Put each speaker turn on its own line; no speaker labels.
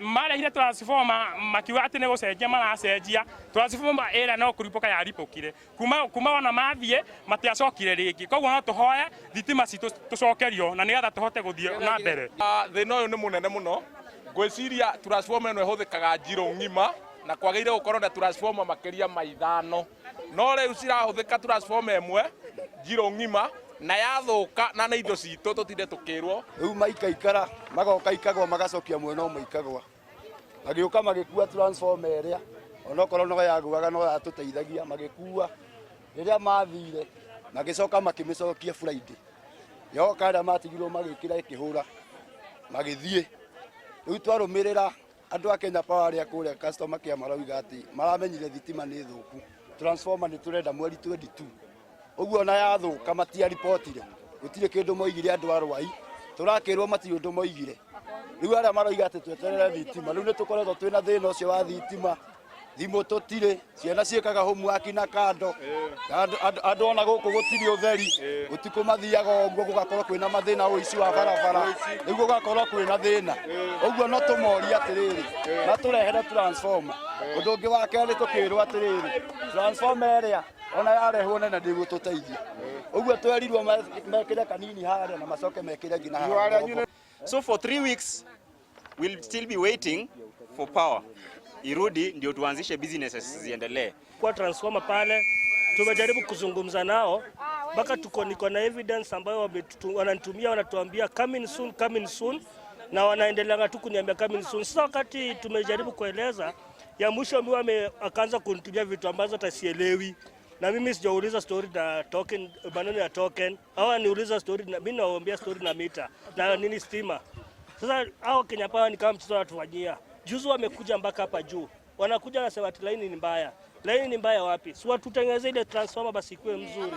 Marehire transformer makiuga atĩ nĩ gũcenjia maracenjia transformer ĩrĩa no kũripũka yaripũkire kuma ona mathiĩ matiacokire rĩngĩ. Koguo no tũhoe thitima citũ tũcokerio na nĩgetha tũhote gũthiĩ na mbere.
Thĩna ũyũ nĩ mũnene mũno. Ngwĩciria transformer ĩno ĩhũthĩkaga njirũ ng'ima na kwagĩrĩire gũkorwo na transformer makĩria ma 5, no rĩu cirahũthĩka transformer ĩmwe njirũ ng'ima na yathũka, na nĩ indo citũ tũtinde tũkĩrwo.
Rĩu maikaikara magoka ikagwa magacokia mwena ũmwe ikagwa, magĩũka magĩkua transformer ĩrĩa onokorwo no yagũaga no yatũteithagia, magĩkua. Rĩrĩa mathire magĩcoka makĩmĩcokia Friday, yoka arĩa matigirwo magĩkĩra ĩkĩhũra magĩthiĩ. Rĩu twarũmĩrĩra andũ a Kenya Power arĩa kũrĩa customer care marauga atĩ maramenyire thitima nĩ thũku, transformer nĩ tũrenda mweri 22, ũguo ona yathũka matiaribotire, gũtirĩ kĩndũ moigire. Andũ a Rwai tũrakĩrwo matirĩ ũndũ moigire. Rĩu arĩa maroiga atĩ tweterere thitima, rĩu nĩ tũkoretwo twĩna thĩna ũcio wa thitima, thimũ tũtirĩ, ciana ciĩkaga homework na kando, andũ ona gũkũ gũtirĩ ũtheri, ũtukũ mathiaga ũguo, gũgakorwo kwĩna mathĩna, ũici wa barabara, rĩu gũgakorwo kwĩna thĩna ũguo. No tũmorie atĩrĩrĩ, matũrehere transformer. Ũndũ ũngĩ wa kerĩ, tũkĩrwo atĩrĩrĩ, transformer ĩrĩa ona yarehwo nene ndĩgũtũteithia, ũguo twerirwo mekĩre kanini harĩa na macoke mekĩre nginya haha.
So for 3 weeks we'll still be waiting for power irudi ndio tuanzishe businesses ziendelee.
Kwa transformer pale tumejaribu kuzungumza nao mpaka tuko niko na evidence ambayo wananitumia, wanatuambia coming soon, coming soon, na wanaendelea tu kuniambia coming soon. Sasa wakati tumejaribu kueleza ya mwisho, mimi akaanza kunitumia vitu ambazo hata sielewi, na mimi sijauliza story na token, maneno ya token au niuliza story na mimi nawaambia story na mita na nini stima. Sasa hao Kenya Power ni kama mchezo wanatufanyia. Juzi wamekuja mpaka hapa juu, wanakuja nasema ati laini ni mbaya. Laini ni mbaya wapi? Si watutengeneze ile transformer basi ikuwe mzuri.